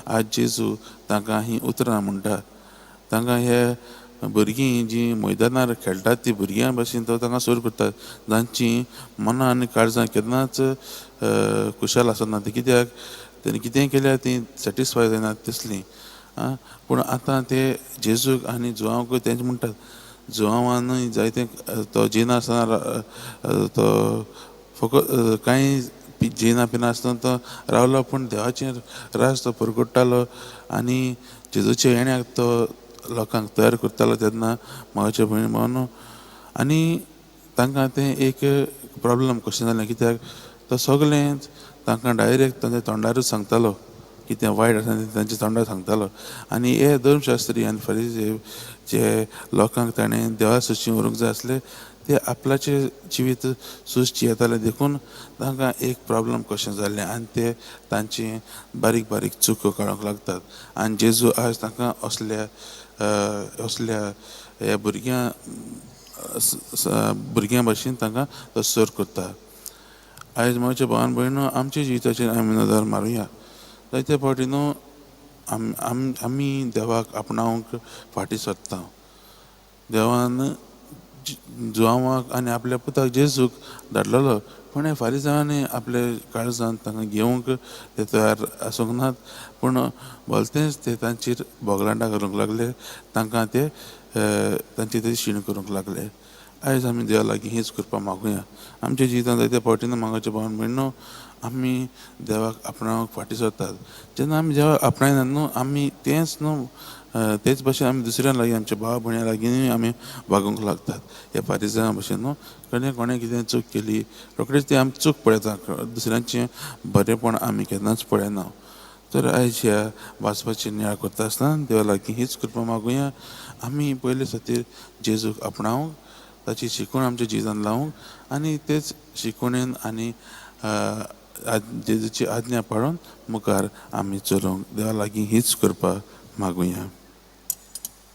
आज जेजू तांकां ही उतरां म्हणटा. तांकां हे भुरगीं जीं मैदानार खेळटात ती भुरग्यां भशेन तो तांकां सुरू करता, जांची मनां आनी काळजां केन्नाच खुशाल आसना. ती कित्याक तेणी कितेंय केल्यार ती सॅटिस्फाय जायना तसलीं. आं, पूण आतां ते जेजूक आनी जुवांकूय तेंच म्हणटात. जुवांवानूय जायते तो जेनासतना तो फकत कांय जेना पिनासतना तो रावलो, पूण देवाचें राज तो परगट्टालो आनी जेजूच्या येण्याक तो लोकांक तयार करतालो. तेन्ना म्हाजे भयण भावनो आनी तांकां तें एक प्रॉब्लम कशें जालें, कित्याक तो सगळें तांकां डायरेक्ट तांच्या तोंडारूच सांगतालो, कितें वायट आसा तें तांच्या तोंडार सांगतालो. आनी हे धर्मशास्त्री आनी फरिजे जे लोकांक ताणें देवा सुशी व्हरूंक जाय आसले ते आपल्याचें जिवीत सूस जियेताले, देखून तांकां एक प्रॉब्लम कशें जालें आनी ते तांची बारीक बारीक चुको काडूंक लागतात. आनी जेजू आज तांकां असल्या असल्या ह्या भुरग्यां भुरग्यां भशेन तांकां तो सर करता. आयज म्हज्या भावान भयणो आमच्या जिविताचेर आमी नदर मारुया. जायते फावटी न्हू आमी देवाक आपणावंक फाटीं सरता. देवान जुवांवाक आनी आपल्या पुताक जेजूक धाडलेलो, पूण हे फारीजांनी आपल्या काळजान तांकां घेवंक ते तयार आसूंक नात, पूण भलतेंच ते तांचेर बोगलांडां घालूंक लागले, तांकां ते तांची ते शीण करूंक लागले. आयज आमी देवा लागीं हीच कृपा मागुया. आमच्या जिवितांत जायते फावटी न्हू मागचे भावन भयणो आमी देवाक आपणावंक फाटीं सरतात. जेन्ना आमी देवाक आपणायनात न्हू आमी तेंच न्हू तेच भशेन आमी दुसऱ्यां लागीं आमच्या भाव भयणां लागीं आमी वागूंक लागतात. ह्या फारीजां भशेन न्हू कोणें कोणें कितें चूक केली रोखडीच ती आमी चूक पळयता, दुसऱ्यांचें बरेंपण आमी केन्नाच पळयना. तर आयज ह्या वाचपाची नियाळ करता आसतना देवा लागीं हीच कृपा मागुया. आमी पयले खातीर जेजूक आपणावंक, ताची शिकवण आमच्या जिवितांत लावंक आनी तेच शिकवणेन आनी जेजूची आज्ञा पाळून मुखार आमी चलोवंक देवा लागीं हीच कृपा मागुया.